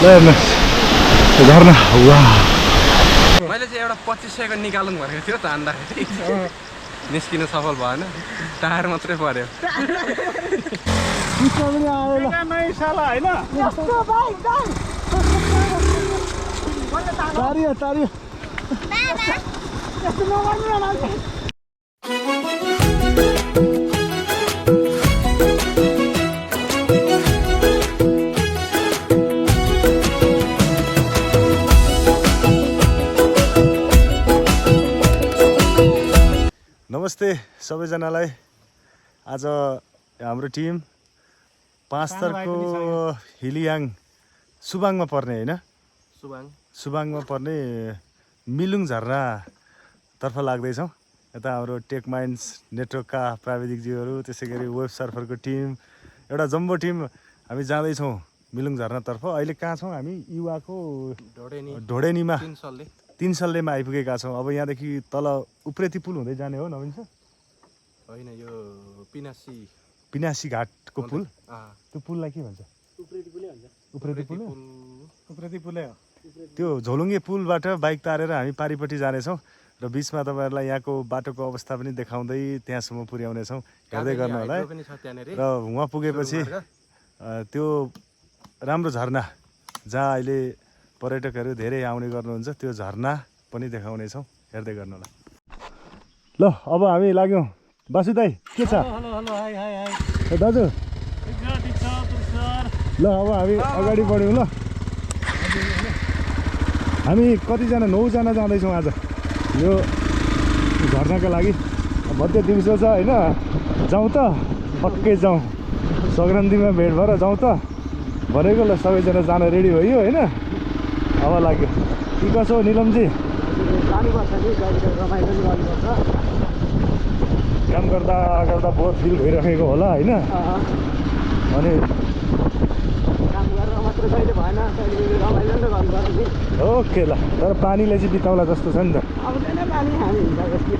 झर्ना मैले चाहिँ एउटा 25 सेकेन्ड निकाल्नु भनेको थियो तान्दाखेरि निस्किन सफल भएन टायर मात्रै पर्यो नमस्ते सबैजनालाई। आज हाम्रो टिम पाँचथरको हिलियाङ सुबाङमा पर्ने होइन सुबाङमा पर्ने मिलुङ झरना तर्फ लाग्दैछौँ। यता हाम्रो टेक माइन्ड्स नेटवर्कका प्राविधिकज्यूहरू त्यसै गरी वेब सर्फरको टिम एउटा जम्बो टिम हामी जाँदैछौँ मिलुङ झरनातर्फ। अहिले कहाँ छौँ हामी? युवाको ढोडेनीमा 3 सल्लेमा आइपुगेका छौँ। अब यहाँदेखि तल उप्रेती पुल हुँदै जाने हो नवीन सर? होइन, यो पिनासी घाटको पुल। त्यो पुललाई के भन्छ? उप्रेती पुलै हो। त्यो झोलुङ्गे पुलबाट बाइक तारेर हामी पारिपट्टि जानेछौँ र बिचमा तपाईँहरूलाई यहाँको बाटोको अवस्था पनि देखाउँदै त्यहाँसम्म पुर्याउनेछौँ। हेर्दै गर्नु होला है। र उहाँ पुगेपछि त्यो राम्रो झरना जहाँ अहिले पर्यटकहरू धेरै आउने गर्नुहुन्छ त्यो झरना पनि देखाउनेछौँ। हेर्दै गर्नु होला। ल अब हामी लाग्यौँ। बासु दाई के छ? दाजु ल अब हामी अगाडि बढ्यौँ। ल हामी कतिजना? 9 जना जाँदैछौँ आज यो झरनाका लागि। मध्य दिउँसो छ होइन, जाउँ त पक्कै जाउँ। सङ्क्रान्तिमा भेट भएर जाउँ त भनेको। ल सबैजना जान रेडी भयो होइन? अब लाग्यो के कसो हो निलमजी? काम गर्दा गर्दा बोर फिल भइरहेको होला होइन? अनि ओके ल, तर पानीले चाहिँ बिताउला जस्तो छ नि त।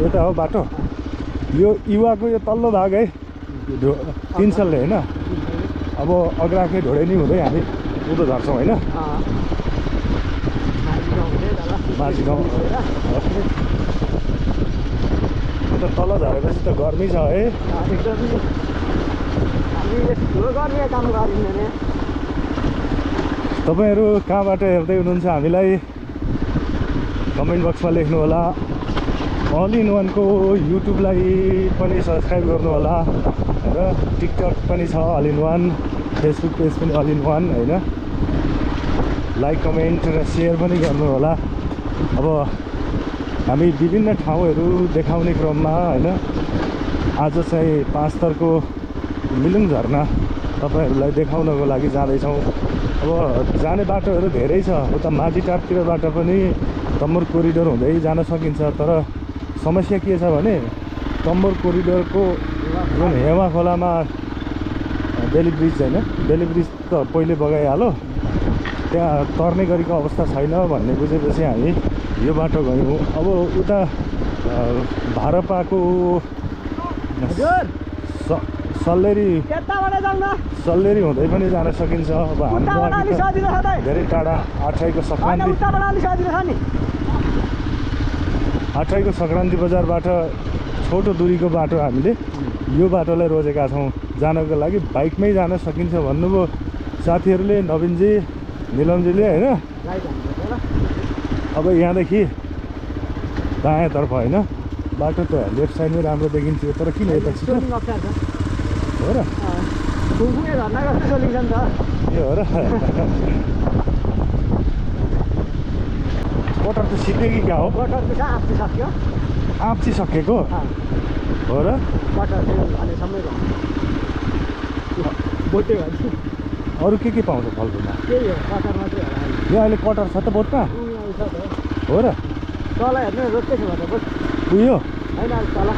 यता हो बाटो। यो युवाको यो तल्लो भाग है 3 सल्ले होइन? अब अग्राखे ढोडेनी हुँदै हामी उँधो झर्छौँ होइन? माझी गाउँ त तल झरेपछि त गर्मी छ है। तपाईँहरू कहाँबाट हेर्दै हुनुहुन्छ हामीलाई कमेन्ट बक्समा लेख्नु होला। अल इन वानको युट्युबलाई पनि सब्सक्राइब गर्नु होला र टिकटक पनि छ all in one, Facebook page पनि अल इन वान होइन? लाइक कमेन्ट र सेयर पनि गर्नु होला। अब हामी विभिन्न ठाउँहरू देखाउने क्रममा होइन आज चाहिँ पाँचथरको मिलुङ झरना तपाईँहरूलाई देखाउनको लागि जाँदैछौँ। अब जाने बाटोहरू धेरै छ। उता माझी टारतिरबाट पनि तम्बर कोरिडोर हुँदै जान सकिन्छ। तर समस्या के छ भने तम्बर कोरिडोरको जुन हेमा खोलामा बेली ब्रिज होइन, बेली ब्रिज त पहिले बगाइहाल्यो, त्यहाँ तर्ने गरेको अवस्था छैन भन्ने बुझेपछि हामी यो बाटो गयौँ। अब उता भारपाको सल्लेरी हुँदै पनि जान सकिन्छ। अब हाम्रो धेरै टाढा आठराईको सङ्क्रान्ति बजारबाट छोटो दूरीको बाटो हामीले यो बाटोलाई रोजेका छौँ जानको लागि। बाइकमै जान सकिन्छ भन्नुभयो साथीहरूले, नवीनजी निलमजीले होइन? अब यहाँदेखि दायाँतर्फ होइन बाटो त लेफ्ट साइडमै राम्रो देखिन्छ, तर किन यता छिटो हो र? यो हो र? कटर त सिधै कि क्या हो? आप्ची सकेको हो र? अरू के पाउँछ फलफुलमा? यो अहिले कटर छ त बोटमा हो र? तल हेर्नु रोक्कै छ भने उयो होइन तल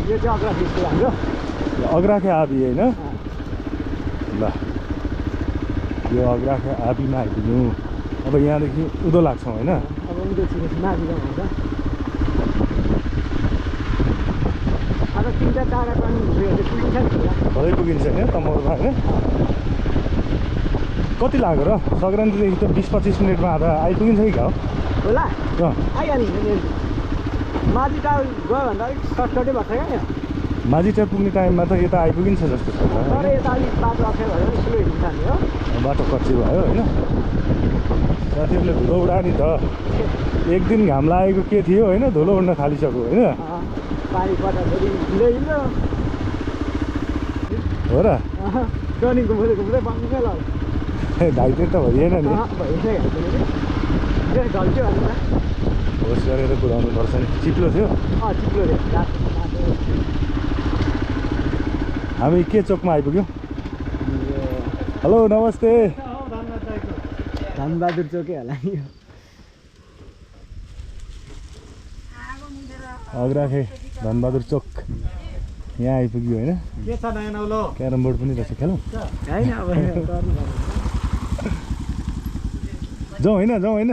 यो चाहिँ अग्राखे स्कुल हाम्रो अग्राखे आबी होइन? ल यो अग्राखे आबीमा आइपुग्यौँ। अब यहाँदेखि उँधो लाग्छौँ होइन? अब उँधो छिरेपछि माझी गाउँ हुन्छ। अब 3-4 पनि भोलि पुगिन्छ नि तम्बरमा होइन? कति लाग्यो र सङ्क्रान्तिदेखि त 20-25 मिनटमा आधा आइपुगिन्छ कि क्या होला हो आइहाल्यो नि माझी टार गयो भन्दा अलिक सर्टकटै भएको छ क्या माझीटार पुग्ने टाइममा त यता आइपुगिन्छ जस्तो छ तर यता अलिक बाटो अप्ठ्यारो भयो भने स्लो हिँड्नु थाल्ने हो बाटो कच्ची भयो होइन साथीहरूले धुलो उडा नि त एक दिन घाम लागेको के थियो होइन धुलो उड्न थालिसक्यो होइन पानी पर्दाखेरि हिँड्दै हिँड्यो हो र टर्निङ घुम्दै बन्दै ल घाइते त भइएन नि भइसक्यो ढल्क्यो भन्नु होस् गरेर कुदाउनु पर्छ नि चिप्लो थियो चिप्लो हामी के चोकमा आइपुग्यौँ हेलो नमस्ते धनबहादुर चोकै होला नि अग्राखे धनबहादुर चोक यहाँ आइपुग्यो होइन के छ नयाँ नौलो क्यारम बोर्ड पनि रहेछ खेलौँ होइन अब जाउँ होइन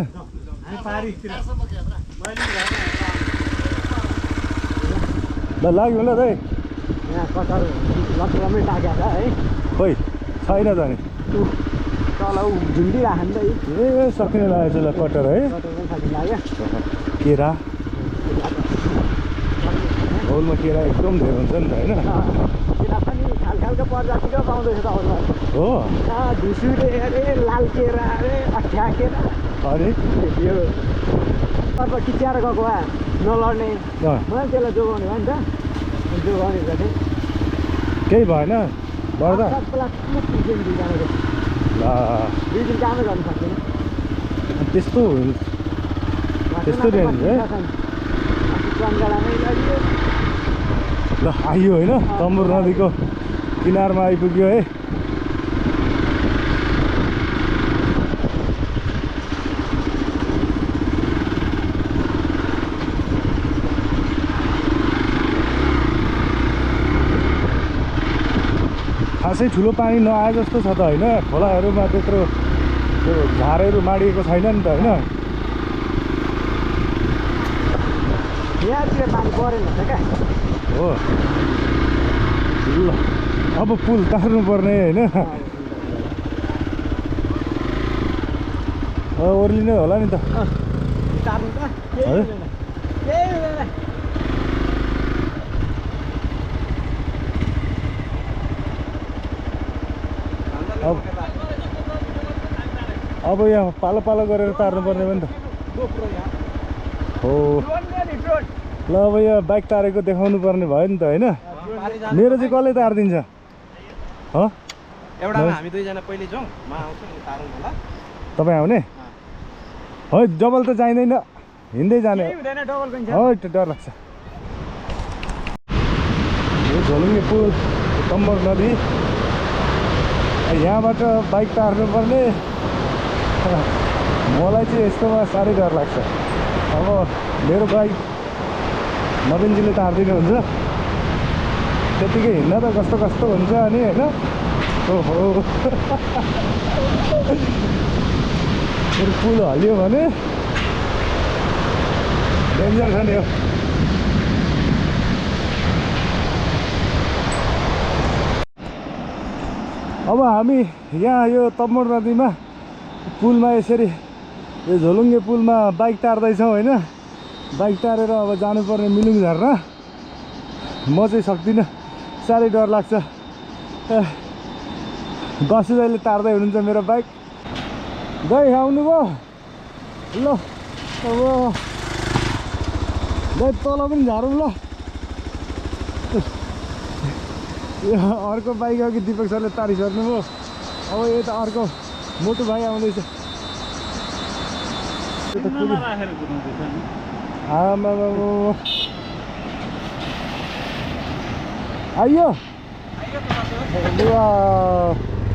ल लाग्यो ल दाइ यहाँ कटर लक्ष्मी टाकेको छ है खोइ छैन त नि तल झुन्डिरहेको नि त ए सकिने लागेको छ ल कटर है कटर पनि खानु लाग्यो केरा हौलमा केरा एकदम धेरै हुन्छ नि त होइन केरा पनि खालको प्रजातिको पाउँदैछ त अरूमा हो ढुसुरे अरे लाल केरा अरे अठ्या केरा अरे यो अर्को टिच्याएर गएको भए नलड्ने मलाई त्यसलाई जोगाउने भयो नि त जोगाउने गर्थेँ केही भएन बढ्दा दुई दिनको कामै गर्नु सक्दैन त्यस्तो रेन्ज है चन्गाडामै लगियो ल आइयो होइन तम्बुर नदीको किनारमा आइपुग्यो है खासै ठुलो पानी नआए जस्तो छ त होइन खोलाहरूमा त्यत्रो त्यो झारहरू माडिएको छैन नि त होइन यहाँतिर पानी परेन त क्या हो ल अब पुल तार्नु पर्ने होइन ओर्लिने होला नि त तार्नु त केही हुँदैन अब यहाँ पालो पालो गरेर तार्नु पर्ने पनि त हो ल अब यहाँ बाइक तारेको देखाउनु पर्ने भयो नि त होइन मेरो चाहिँ कसले तारिदिन्छ एउटा हामी दुईजना पहिले जाउँ म आउँछु नि तारौँ होला तपाईँ आउने है डबल त चाहिँदैन हिँड्दै जाने हो डर लाग्छ यो झोलुङ्गे पुल तम्बर नदी यहाँबाट बाइक तार्नु पर्ने मलाई चाहिँ यस्तोमा साह्रै डर लाग्छ अब मेरो बाइक नवीनजीले तारिदिनु हुन्छ त्यतिकै हिँड्न त कस्तो कस्तो हुन्छ अनि होइन ओहो पुल हल्लियो भने डेन्जर छ नि हो अब हामी यहाँ यो तम्बर नदीमा पुलमा यसरी यो झोलुङ्गे पुलमा बाइक तार्दैछौँ होइन बाइक तारेर अब जानुपर्ने मिलुङ झर्ना म चाहिँ सक्दिनँ साह्रै डर लाग्छ बसु जहिले तार्दै हुनुहुन्छ मेरो बाइक गई आउनुभयो ल अब गई तल पनि झारौँ ल यो अर्को बाइक अघि दिपक सरले तारिसक्नुभयो अब यता अर्को मोटु भाइ आउँदैछ आमा आइयो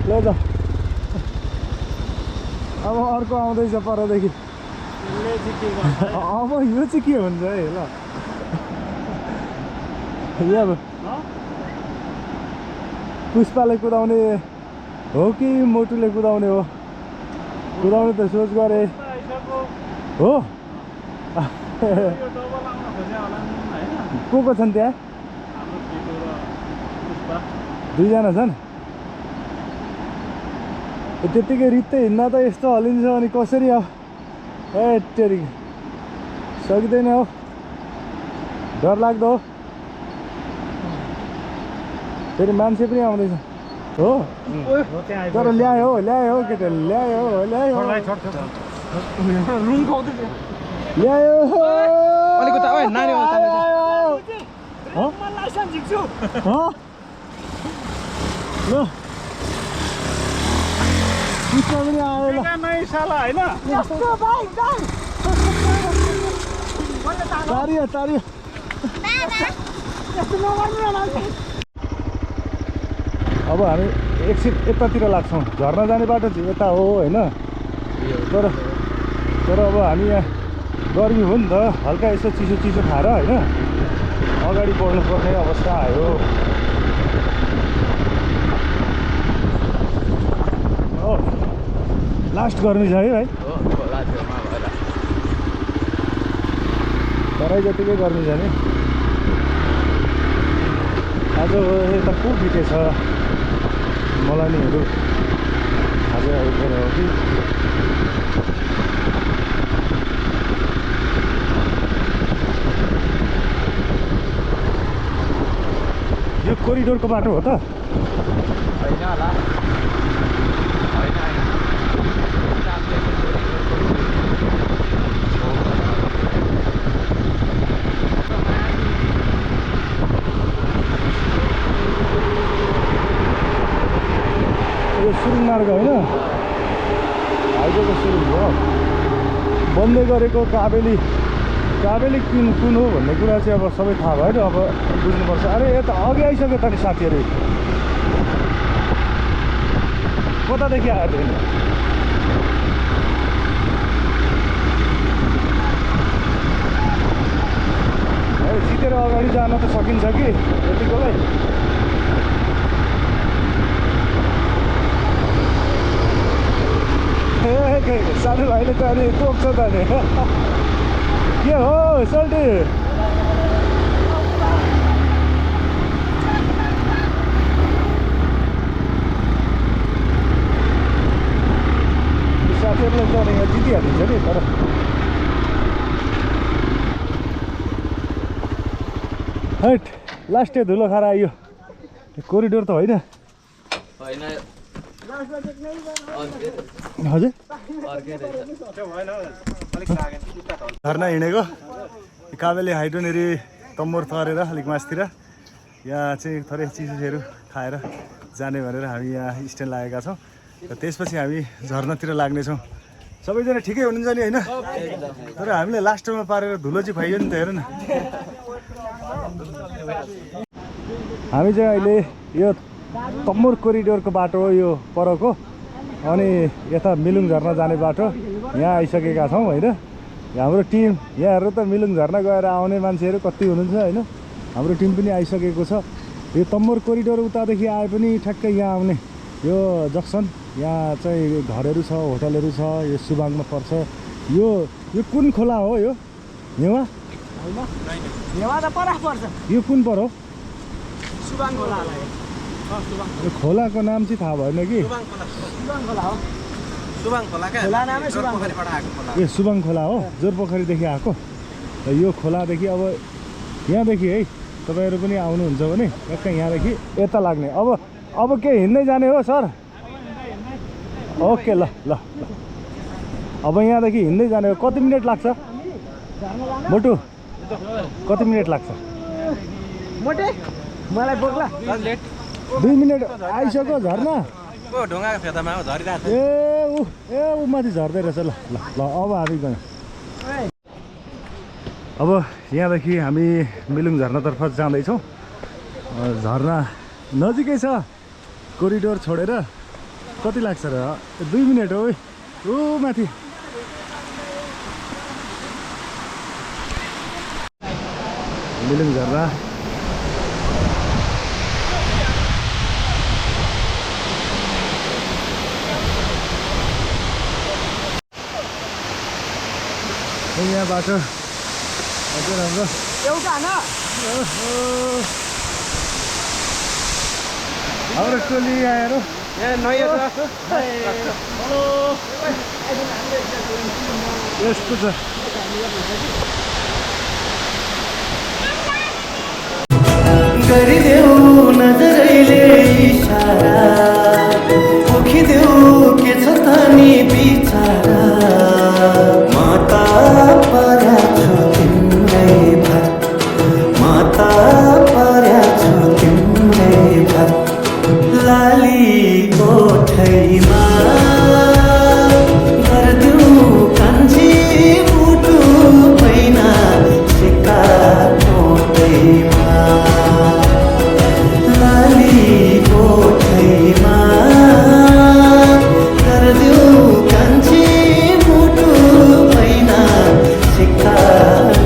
ल त अब अर्को आउँदैछ परदेखि अब यो चाहिँ के हुन्छ है ल अब पुष्पाले कुदाउने हो कि मोटुले कुदाउने हो कुदाउने त सोच गरे हो को छन् त्यहाँ दुईजना छन् त्यत्तिकै रित्तै हिँड्न त यस्तो हल्लिन्छ अनि कसरी अब ए तेरि सकिँदैन हो डर लाग्दो हो फेरि मान्छे पनि आउँदैछ हो तर ल्यायो केटा ल्यायो पनि आयो ल तारियो अब हामी एकछिन यतातिर लाग्छौँ झर्ना जाने बाटो चाहिँ यता हो होइन तर अब हामी यहाँ गर्मी हो नि त हल्का यसो चिसो खाएर होइन अगाडि बढ्नुपर्ने अवस्था आयो हो लास्ट गर्मी छ है भाइ तराई जतिकै गर्मी छ नि आज यता को बितेछ मलानीहरू आज उठेर हो कि यो कोरिडोरको बाटो हो त होइन होला यो सुरुङ मार्ग होइन हाइवेको सुरुङ हो बन्दै गरेको काबेली कुन हो भन्ने कुरा चाहिँ अब सबै थाहा भयो नि अब बुझ्नुपर्छ अरे यता अघि आइसक्यो त नि साथीहरू कतादेखि आयो थियो नि जितेर अगाडि जान त सकिन्छ कि यतिकोलाई साथीभाइले त अनि तोक्छ त नि के हो सल्टी साथीहरूलाई त यहाँ जितिहालिन्छ नि तर हैट लास्टै धुलो खाएर आइयो कोरिडोर त होइन हजुर झर्ना हिँडेको काबेली हाइड्रोनेरी तम्बोर तरेर अलिक मासतिर यहाँ चाहिँ थोरै चिजहरू खाएर जाने भनेर हामी यहाँ स्ट्यान्ड लागेका छौँ र त्यसपछि हामी झर्नातिर लाग्नेछौँ सबैजना ठिकै हुनुहुन्छ नि होइन तर हामीले लास्टमा पारेर धुलो चाहिँ खुवाइयो नि त हेर न हामी चाहिँ अहिले यो तम्बोर कोरिडोरको बाटो हो यो परको अनि यता मिलुङ झर्ना जाने बाटो यहाँ आइसकेका छौँ होइन हाम्रो टिम यहाँ हेरेर त मिलुङ झर्ना गएर आउने मान्छेहरू कति हुनुहुन्छ होइन हाम्रो टिम पनि आइसकेको छ यो तम्बोर कोरिडोर उतादेखि आए पनि ठ्याक्कै यहाँ आउने यो जक्सन यहाँ चाहिँ घरहरू छ होटलहरू छ यो सुबाङमा पर्छ यो कुन खोला हो यो नेवा यो कुन पर हो सुबाङ खोला यो खोलाको नाम चाहिँ थाहा भएन कि ए सुबाङ खोला हो जोरपोखरीदेखि आएको र यो खोलादेखि अब यहाँदेखि है तपाईँहरू पनि आउनुहुन्छ भने टक्कै यहाँदेखि यता लाग्ने अब के हिँड्दै जाने हो सर ओके ल अब यहाँदेखि हिँड्दै जाने हो कति मिनट लाग्छ मोटु कति मिनट लाग्छ मलाई बोक्ला 2 मिनट आइसक्यो झर्ना ए ऊ माथि झर्दै रहेछ ल अब हामी गयौँ अब यहाँदेखि हामी मिलुङ झर्नातर्फ जाँदैछौँ झर्ना नजिकै छ कोरिडोर छोडेर कति लाग्छ र 2 मिनट हो ऊ माथि मिलुङ झर्ना यहाँ बाटो अझै राम्रो एउटा न हाम्रो टोली आएर यहाँ नयाँ छ यस्तो छ गरिदेऊ नजरैले इशारा पोखिदेऊ के छ त नि बिचारा माता पर्या छ तिम्रै भात माता पर्या छ तिम्रै भात लाली कोठैमा गर्दिऊ कान्छी मुटु पैना सिक्का कोटैमा लाली कोठैमा गर्दिऊ कान्छी मुटु पैना सिक्का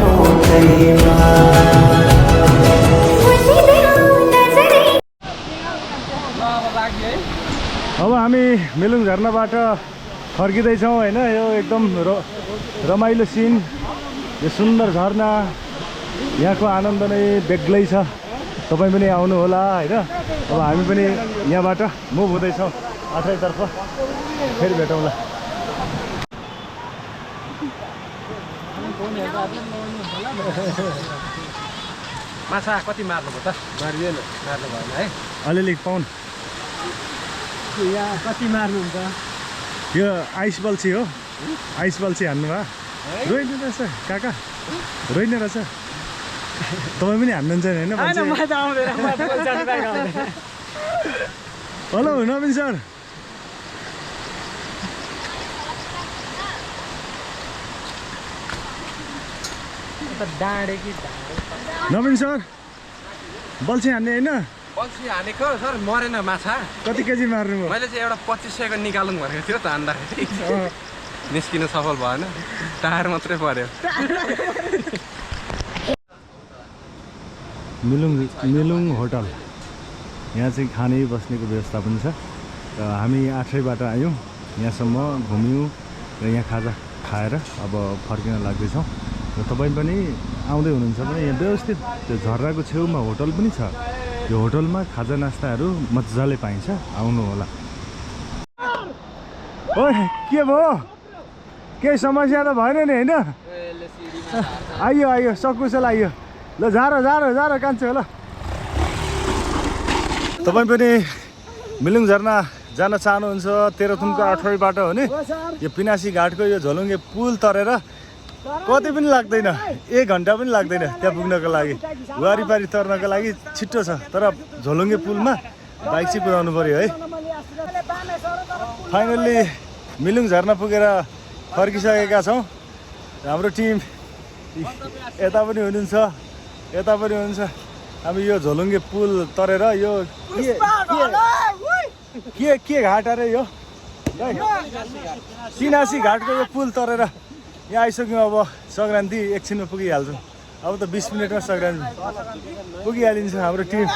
कोटैमा अब हामी मेलुङ झरनाबाट फर्किँदैछौँ होइन यो एकदम रमाइलो सिन यो सुन्दर झरना यहाँको आनन्द नै बेग्लै छ तपाईँ पनि आउनु होला होइन अब हामी पनि यहाँबाट मुभ हुँदैछौँ आठैतर्फ फेरि भेटौँला माछा कति मार्नुभयो त मारिएन मार्नु भएन है अलिअलि पाउनु यहाँ कति मार्नुहुन्छ यो आइस बल्छी हो आइस बल्छी हान्नु भयो रोइन रहेछ काका रोइन रहेछ तपाईँ पनि हान्नुहुन्छ नि होइन हेलो नवीन सर नवीन सर बल्छी हान्ने होइन बल्छी हानेको सर मरेन माछा कति केजी मार्नुभयो मैले चाहिँ एउटा 2500को निकालौँ भनेको थियो त हान्दाखेरि निस्किन सफल भएन टायर मात्रै पर्यो मेलुङ होटल यहाँ चाहिँ खाने बस्नेको व्यवस्था पनि छ र हामी आठैबाट आयौँ यहाँसम्म घुम्यौँ र यहाँ खाजा खाएर अब फर्किन लाग्दैछौँ र तपाईँ पनि आउँदै हुनुहुन्छ भने यहाँ व्यवस्थित त्यो झर्राको छेउमा होटल पनि छ यो होटलमा खाजा नास्ताहरू मजाले पाइन्छ आउनु होला ओ के भयो केही समस्या त भएन नि होइन आइयो आइयो सकुशल आइयो ल झारो झारो झारो कान्छो ल तपाईँ पनि मेलुङ झरना जान चाहनुहुन्छ तेह्रथुमको आठैबाट हो नि यो पिनासी घाटको यो झोलुङ्गे पुल तरेर कति पनि लाग्दैन 1 घन्टा पनि लाग्दैन त्यहाँ पुग्नको लागि वारिपारी तर्नको लागि छिट्टो छ तर झोलुङ्गे पुलमा बाइक चाहिँ कुदाउनु पर्यो है फाइनल्ली मेलुङ झरना पुगेर फर्किसकेका छौँ हाम्रो टिम यता पनि हुनुहुन्छ हामी यो झोलुङ्गे पुल तरेर यो के घाट अरे यो पिनासी घाटको यो पुल तरेर यहाँ आइसक्यौँ अब सङ्क्रान्ति एकछिनमा पुगिहाल्छौँ अब त 20 मिनटमा सङ्क्रान्ति पुगिहालिन्छ हाम्रो टिम